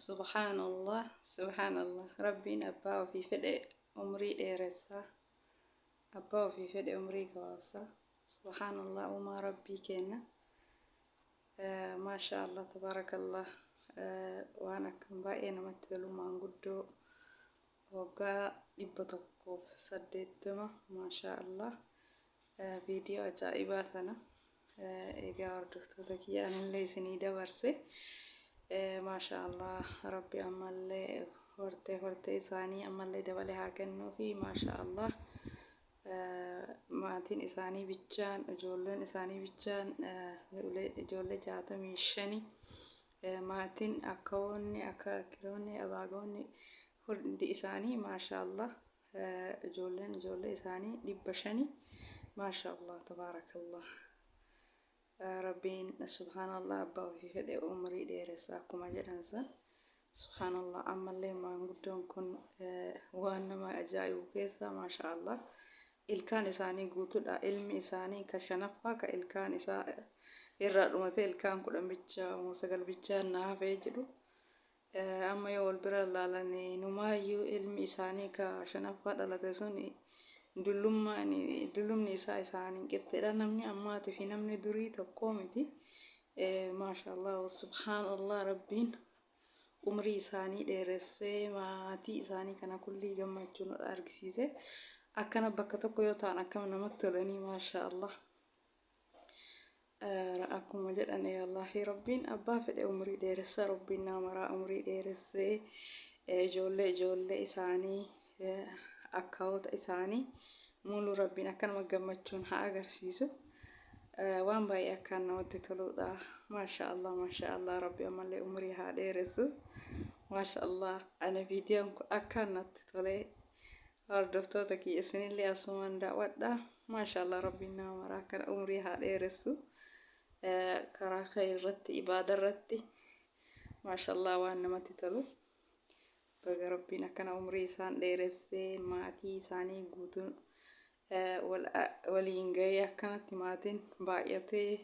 Subhaanallah subhaanallah rabbiin abbaa ofii fedhe umrii dheeressa abbaa ofii fedhe umrii gabaabsa subhaanallah uumaa rabbii keenna maasha allah tabaarakallah waan akkan baay'ee namatti tolu maanguddoo waggaa 180 maasha allah viidiyoo ajaa'ibaa sana egaa hordoftoota kiyya anillee isinii dabarse maasha allah rabbi ammallee hortee hortee isaanii ammallee dabalee haa kennuufi maasha allah maatiin isaanii bichaan ijoolleen isaanii bichaan ijoollee 65 maatiin akkawoonni akaakiloonni abaaboonni hundi isaanii maasha allah Ijoolleen ijoollee isaanii 500 maasha Allah tabaarakallah Rabbiin subhaanallah abbaa ofii fedhe umrii dheeressa akkuma jedhan san subhaanallah ammallee maanguddoon kun waan nama ajaa'ibu keessaa maasha Allah ilkaan isaanii guutuudha ilmi isaanii ka shanaffaa ka ilkaan isaa irraa dhumatee ilkaan 10 bichaa moo 9 bichaa na hafee jedhu Amma yoo wal bira laalan inumaayyuu ilmi isaanii ka shanaffaa dhalate sun dullummaan dullumni isaa isaaniin qixxeedha. Namni ammaatii fi namni durii tokkoo miti. Maashaallah subhaanallah rabbiin umrii isaanii dheeressee maatii isaanii kana kullii gammachuu nu argisiise. Akkana bakka tokko yoo ta'an akkam namatti tolanii maashaallah. Akkuma jedhan wallaahi rabbiin abbaa fedhe umrii dheeressa rabbiin nama maraa umrii dheeressee ijoollee ijoollee isaanii akkaawota isaanii muluu rabbiin akkanuma gammachuun haa agarsiisu. Waan baay'ee akkaan namatti toludha. Maasha Allah maasha Allah rabbi ammallee umrii haa dheeressu. Maasha Allah ani viidiyoon kun akkaan natti tolee Hordoftoota kiyya isinillee asumaan daawwadha. Maashaallah rabbiin nama maraa akkana umrii haa dheeressu. Karaa khayr irratti ibaada irratti maashaallah waan namatti tolu. Baga rabbiin akkana umrii isaan dheeressee maatii isaanii guutuun waliin gahee akkanatti maatiin baay'atee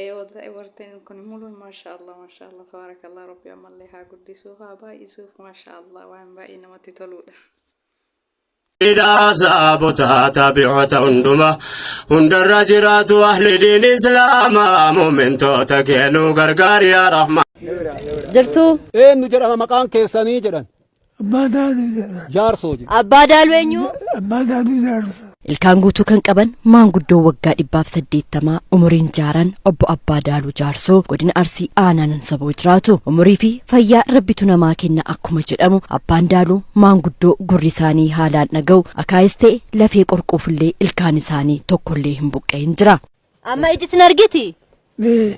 yoo ta'e warteen kun muluun maashaallah maashaallah tabaarakallah rabbi ammallee haa guddisuuf haa baay'isuuf maashaallah waan baay'ee namatti toluudha. Saabota tabi'oota hunduma hundarra jiraatu ahli diin islaamaa mu'mintoota keenuu gargaar yaa rahmaan. Jirtuu? Eenyu jedhama maqaan keessanii jedhan. Abbaa Daaduu jedha. Jaarsoo jedhe. Abbaa Daaluu eenyu? Abbaa Daaduu Jaarsoo. Ilkaan guutuu kan qaban maanguddoo waggaa 180 umuriin jaaran obbo Abbaa Daaluu Jaarsoo godina Arsii aanaa Nansaboo jiraatu. Umurii fi fayyaa rabbitu namaa kenna akkuma jedhamu Abbaan Daaluu maanguddoo gurri isaanii haalaan dhaga'u akaayis ta'e lafee qorquufillee ilkaan isaanii tokkollee hin buqqa'in jira. Amma iji sin argiti? Ee.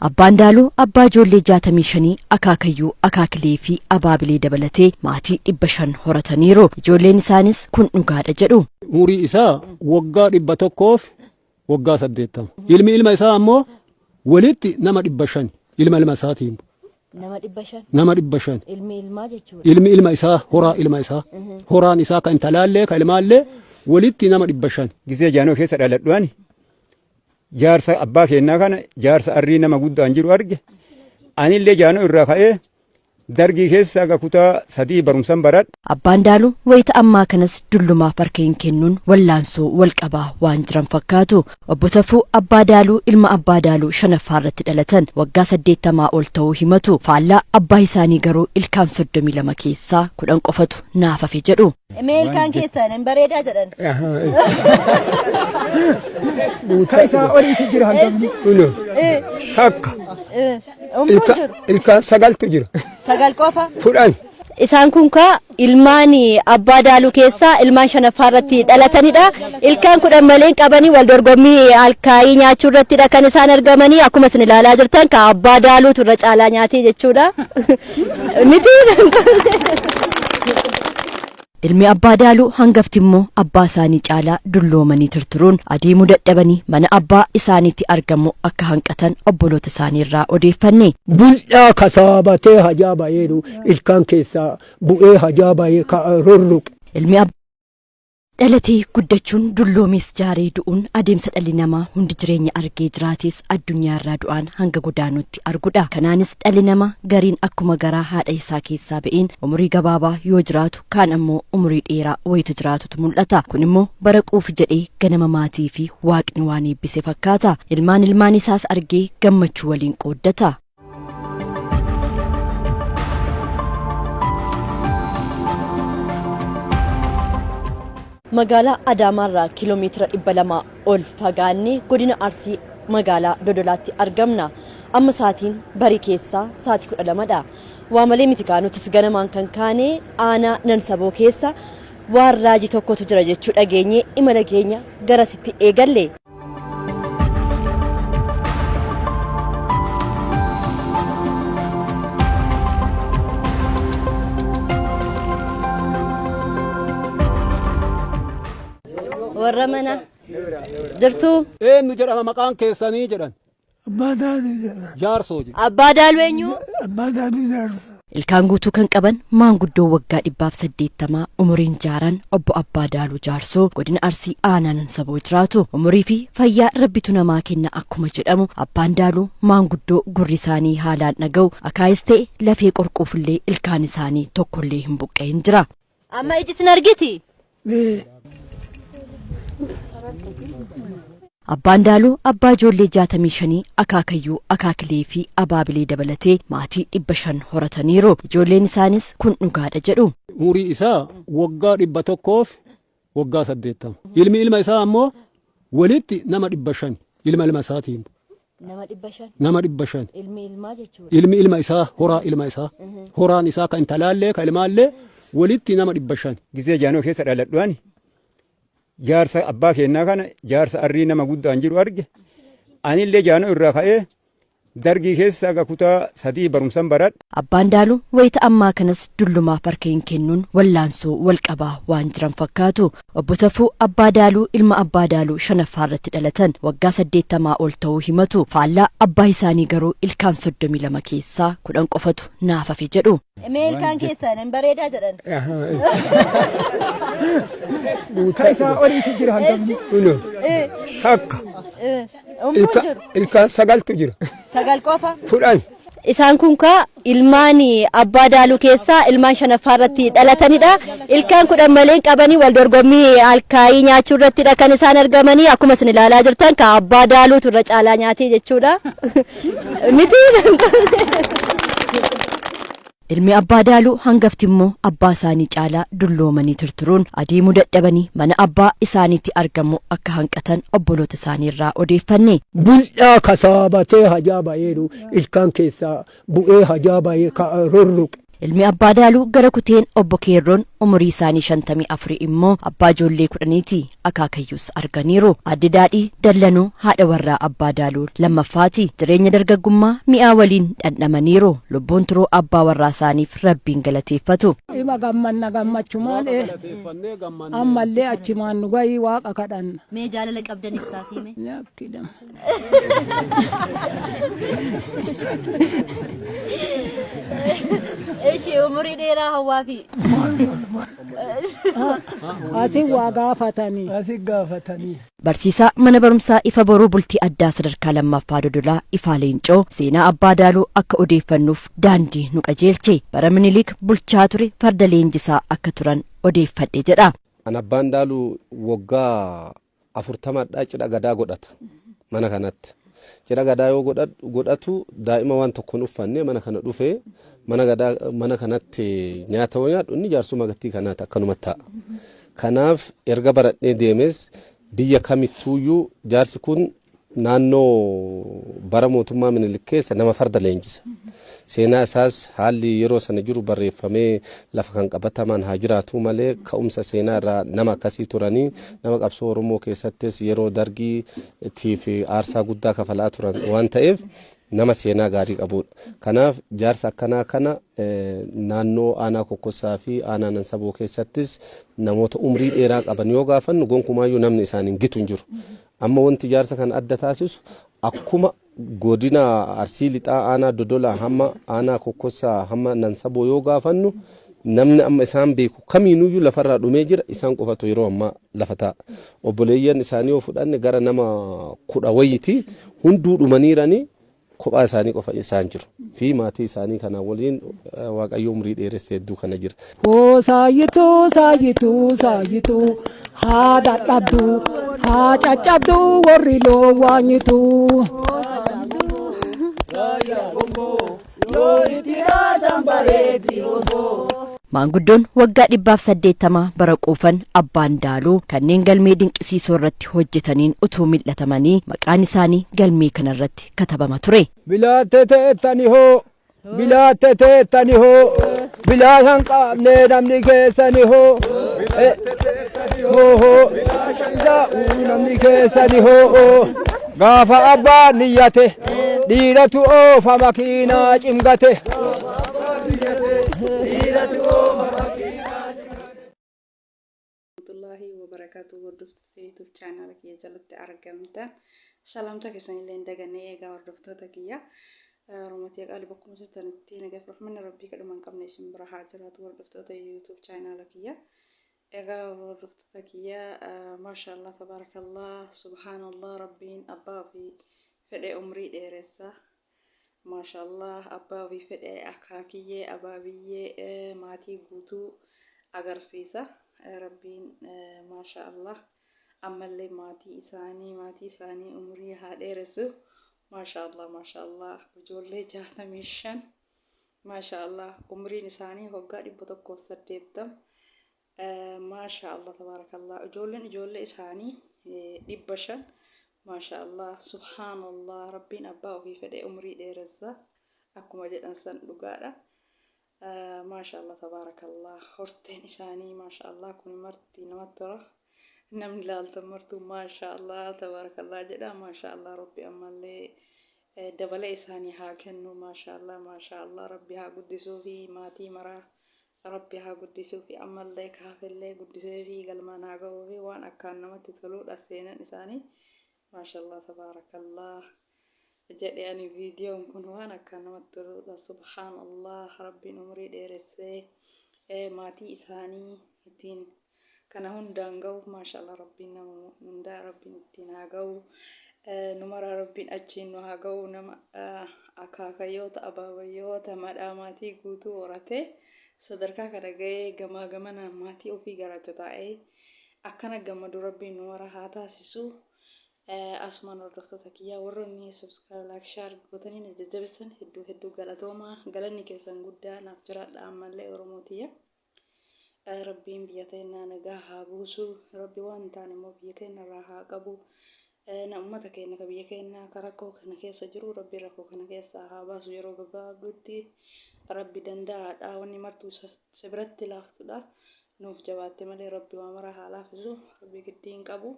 Abbaan Daaluu abbaa ijoollee 65 akaakayyuu, akaakilee fi abaabilee dabalatee maatii 500 horataniiru. Ijoolleen isaanis kun dhugaadha jedhu. Umurii isaa waggaa 100f waggaa 80. Ilmi ilma isaa ammoo walitti nama 500 ilma ilma isaatiin. Nama 500. Nama 500. Ilmi ilmaa jechuudha. Ilmi ilma isaa horaa ilma isaa horaan isaa ka intalaallee ka ilmaallee walitti nama 500. Gisee jaanoo keessa dhaladhu ani jaarsa abbaa keennaa kana jaarsa arrii nama guddaan jiru arge anillee jaanoo irraa ka'ee dargii keessa aga kutaa sadii barumsan baradhe. Abbaan Daaluu wayita ammaa kanas dullumaaf harka hin kennuun wallaansoo wal qabaa waan jiran fakkaatu. Obbo Tafuu Abbaa Daaluu ilma Abbaa Daaluu shanaffaa irratti dhalatan waggaa 80 ol ta'uu himatu. Faallaa abbaa isaanii garuu ilkaan 32 keessaa 10 qofatu naaf hafe jedhu. Mee ilkaan keessan hin bareedaa jedhan. Ka isaa oliitu jira hangafni. Kunoo. Takka. Umtuu jiru. Ilkaan sagaltu jira. Sagal qofa. 10. Isaan kun kaa ilmaan abbaa daaluu keessaa ilmaan shanaffaa irratti dhalatanidha. Ilkaan 10 malee hin qabanii wal dorgommii alkaayii nyaachuu irrattidha kan isaan argamanii akkuma isin ilaalaa jirtan ka abbaa daaluutu irra caalaa nyaatee jechuudha. Miti. Ilmi Abbaa Daaluu hangafti immoo abbaa isaanii caalaa dulloomanii turturuun adeemuu dadhabanii mana abbaa isaaniitti argamuu akka hanqatan obboloota isaanii irraa odeeffanne. Bul'aa kasaabatee hajaa bayeeru ilkaan keessaa bu'ee hajaa bayee ka rurruqe. Ilmi Dhalatee guddachuun dulloomes jaaree du'uun adeemsa dhalli namaa hundi jireenya argee jiraates addunyaarraa du'aan hanga godaanutti arguudha. Kanaanis dhalli namaa gariin akkuma garaa haadha isaa keessaa ba'een umurii gabaabaa yoo jiraatu kaan ammoo umurii dheeraa wayita jiraatutu mul'ata. Kun immoo bara quufi jedhee ganama maatii fi waaqni waan eebbise fakkaata. Ilmaan ilmaan isaas argee gammachuu waliin qooddata. Magaalaa Adaamaarraa kiiloomeetira 200 ol fagaannee godina Arsii magaalaa Dodolaatti argamna. Amma sa'aatiin barii keessaa sa'aatii 12dha. Waa malee miti kaa nutis ganamaan kan kaane aanaa Nansaboo keessa waan raajii tokkotu jira jechuu dhageenyee imala keenya garasitti eegalle. Warra mana jirtuu? Eenyu jedhama maqaan keessanii jedhan. Abbaa Daaduu jedhama. Jaarsoo jedhe. Abbaa Daaluu eenyu? Abbaa Daaduu Jaarsoo. Ilkaan guutuu kan qaban maanguddoo waggaa 180 umuriin jaaran Obbo Abbaa Daaluu Jaarsoo godina Arsii aanaa Nansaboo jiraatu. Umurii fi fayyaa Rabbitu namaa kenna akkuma jedhamu Abbaan Daaluu maanguddoo gurri isaanii haalaan dhaga'u akaayis ta'e lafee qorquufillee ilkaan isaanii tokkollee hin buqqa'in jira. Amma iji sin argiti? Ee. Abbaan Daaluu abbaa ijoollee 65 akaakayyuu, akaakilee fi abaabilee dabalatee maatii 500 horataniiru. Ijoolleen isaanis kun dhugaadha jedhu. Umurii isaa waggaa 100 fi waggaa 80. Ilmi ilma isaa ammoo walitti nama 500 ilma ilma isaatiin. Nama 500. Nama 500. Ilmi ilmaa jechuudha. Ilmi ilma isaa horaa ilma isaa horaan isaa ka intalaallee ka ilmaallee walitti nama 500. Gizee jaanoo keessa dhaladhu ani jaarsa abbaa keennaa kana jaarsa arrii nama guddaan jiru arge anillee jaanoo irraa ka'ee Dargii keessa haga kutaa 3 barumsan baradhe. Abbaan Daaluu wayita ammaa kanas dullumaaf harka hin kennuun wallaansoo wal qabaa waan jiran fakkaatu. Obbo Tafuu Abbaa Daaluu ilma Abbaa Daaluu shanaffaarratti dhalatan. Waggaa saddeettamaa ol ta'uu himatu. Faallaa abbaa isaanii garuu ilkaan 32 keessaa 10 qofatu naaf hafe jedhu. Mee ilkaan keessan hin bareedaa jedhan. Ka isaa oliitu jira hangafni. Kunoo. Takka. Ilkaan sagaltu jira. Sagal qofa. 10. Isaan kun kaa ilmaan abbaa daaluu keessaa ilmaan shanaffaa irratti dhalatanidha. Ilkaan 10 malee hin qabanii wal dorgommii alkaayii nyaachuu irrattidha kan isaan argamanii. Akkuma isin ilaalaa jirtan ka abbaa daaluutu irra caalaa nyaatee jechuudha. Miti. Ilmi Abbaa Daaluu hangafti immoo abbaa isaanii caalaa dulloomanii tirtiruun adeemuu dadhabanii mana abbaa isaaniitti argamuu akka hanqatan obboloota isaanii irraa odeeffanne. Bul'aa kasaabatee hajaa bayeeru ilkaan keessaa bu'ee hajaa bayee ka rurruqe. Ilmi Abbaa Daaluu gara kuteen Obbo Keerroon umurii isaanii 54 immoo abbaa ijoollee kudhaniiti. Akaakayyuus arganiiru. Aadde Daadhii Dallanuu haadha warraa Abbaa Daaluu lammaffaati. Jireenya dargaggummaa mi'aa waliin dhandhamaniiru. Lubbuun turuu abbaa warraa isaaniif Rabbiin galateeffatu. Ima gammanna gammachumaan ammallee achimaan nu gahii waaqa kadhanna. Mee jaalala qabdan ibsaafii mee. Lakki dama. Ishi umurii dheeraa hawwaafii. Asin waa gaafatanii. Asi gaafatanii. Barsiisaa mana barumsaa Ifa Boruu Bultii Addaa Sadarkaa Lammaffaa Dodolaa Ifaa Leencoo seenaa Abbaa Daaluu akka odeeffannuuf daandii nu qajeelche. Bara Minilik bulchaa ture farda leenjisaa akka turan odeeffadhe jedha. An Abbaan Daaluu waggaa 40 hadhaa cidha gadaa godhata mana kanatti. Cidha gadaa yoo godhatu daa'ima waan tokko hin uffanne mana kana dhufee mana gadaa mana kanatti nyaata yoo nyaadhu inni jaarsuma gattii kanaati akkanumatti taa'a. Kanaaf erga baradhee deemes biyya kamittuuyyuu jaarsi kun Naannoo bara mootummaa Minilik keessa nama farda leenjisa. Seenaa isaas haalli yeroo sana jiru barreeffamee lafa kan qabatamaan haa jiraatuu malee ka'umsa seenaa irraa nama akkasii turanii nama qabsoo Oromoo keessattis yeroo dargii tiif aarsaa guddaa kafalaa turan waan ta'eef nama seenaa gaarii qabuudha. Kanaaf jaarsa akkanaa kana naannoo aanaa Kokkossaa fi aanaa Nansaboo keessattis namoota umrii dheeraa qaban yoo gaafannu gonkumaayyuu namni isaaniin gitu hin jiru. Amma wanti ijaarsa kana adda taasisu akkuma godina Arsii Lixaa aanaa Dodolaa hamma aanaa Kokkossaa hamma Nansaboo yoo gaafannu Namni amma isaan beeku kamiinuyyuu lafarraa dhumee jira isaan qofatu yeroo ammaa lafa taa'a. Obboleeyyan isaanii yoo fudhanne gara nama 10 wayiiti hunduu dhumaniirani kophaa isaanii qofa isaan jiru. Fi maatii isaanii kana waliin Waaqayyo umrii dheeresse hedduu kana jira. Hoo saayyituu saayyituu saayyituu haa dadhabduu haa caccabduu warri loon waanyituu. Maanguddoon waggaa 180 bara quufan Abbaan Daaluu kanneen galmee dinqisiisoo irratti hojjetaniin utuu mil'atamanii maqaan isaanii galmee kanarratti katabama ture. Bilaatte teettani hoo bilaatte teettani hoo bilaashan qaabne namni keessani hoo hoo hoo namni keessani hoo gaafa abbaan niyyate dhiiratu oofa makiinaa cimgate. Warahmatullahi wabarakatuh hordoftoota YouTube channel kiyya jalatti argamtan salaamtaa keessan illee hin daganne eegaa hordoftoota kiyya Oromotii qaali bakkuma jirtanitti nagaaf rahmanni rabbii kadhuma hin qabne isin bira haa jiraatu hordoftoota YouTube channel kiyya egaa hordoftoota kiyya maashaallah tabaarakallah subhaanallah rabbiin abbaa ofii fedhe umrii dheeressa Maashallah abbaa ofii fedhe akaakiyyee abaabiyyee maatii guutuu agarsiisa rabbiin maasha Allah ammallee maatii isaanii maatii isaanii umrii haa dheeressu maasha Allah maasha Allah ijoollee 65 maasha Allah umriin isaanii hoggaa 180 Maasha Allah tabaarakallah ijoolleen ijoollee isaanii 500 maasha Allah subhaanallah rabbiin abbaa ofii fedhee umrii dheeressa akkuma jedhan san dhugaadha maasha Allah tabaarakallah horteen isaanii maasha Allah kun marti namatti tola namni laaltan martuu maasha Allah tabaarakallah jedha maasha Allah rabbi ammallee dabalee isaanii haa kennu maasha Allah maasha Allah rabbi haa guddisuufi maatii maraa Rabbi haa guddisuufi ammallee ka hafellee guddiseefii galmaan haa gahuufi waan akkaan namatti toluudha seenan isaanii maashallah tabaarakallah jedhe ani viidiyoon kun waan akkaan namatti toluudha subhaanallah rabbiin umrii dheeressee maatii isaanii ittiin kana hundaan gahuuf maashallah rabbiin nama hundaa rabbiin ittiin haa gahu nu maraa rabbiin achiin nu haa gahu nama akaakayyoota abaabayyoota madhaa maatii guutuu horatee sadarkaa kana gahee gamaa gamanaan maatii ofii garaacha taa'ee akkana gammadu rabbiin nu mara haa taasisu. Asumaan hordoftoota kiyyaa warroonni subscribe like share gootanii na jajjabeessan hedduu hedduu galatoomaa galanni keessan guddaa naaf jiraadha ammallee Oromoo tiyya. Rabbiin biyya teennaa nagaa haa buusu. Rabbi waan hin taane immoo biyya keenya irraa haa qabu. Na ummata keenya ka biyya keenya ka rakkoo kana keessa jiru Rabbi rakkoo kana keessaa haa baasu yeroo gabaabduutti. Rabbi danda'aadha. Wanni martuu isa biratti laaftudha. Nuuf jabaatte malee Rabbi waa mara haa laaffisu. Rabbi giddii hin qabu.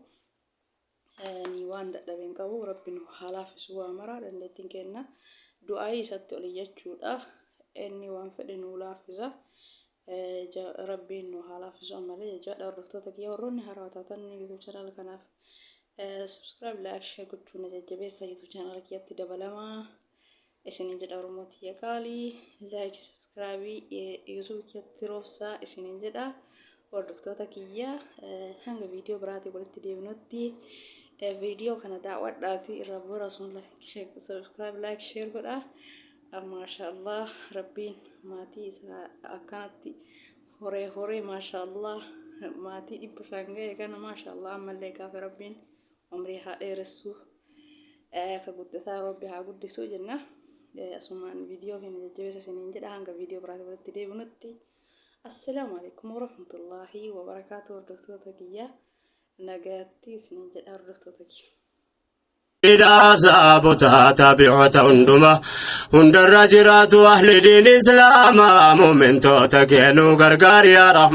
Ni waan dadhabe hin qabu. Rabbi nu haa laaffisu waa mara dandeettiin keenna du'aayii isatti ol iyyachuudha. Inni waan fedhe nuu laaffisa. Rabbiin nu haa laaffisu ammallee jechaadha. Hordoftoota kiyya warroonni haarawaa taatan YouTube channel kanaaf subscribe like share gochuun na jajjabeessa YouTube channel kiyyatti dabalamaa isiniin jedha Oromoo tiyya qaalii like subscribe YouTube kiyyatti roobsaa isiniin jedha. Hordoftoota kiyya hanga viidiyoo biraatiin walitti deebinutti viidiyoo kana daawwadhaati irraa boora sun subscribe like share godha. Maashaallah rabbiin maatii isaa akkanatti horee horee maashaallah maatii 500 ga'e kana maashaallah ammallee gaafa rabbiin umrii haa dheeressu ka guddataa rabbi haa guddisu jenna. Asumaan viidiyoo keenya jajjabeessa isiniin jedha hanga viidiyoo biraatiin walitti deebinutti. Assalaamu alaikum warahmatullaahi wabarakaatu hordoftoota kiyya nagaatti isiniin jedha hordoftoota kiyya. Saabota tabi'oota hunduma hundarra jiraatu ahli diin islaamaa mu'mintoota keenuu gargaar yaa rahmaan.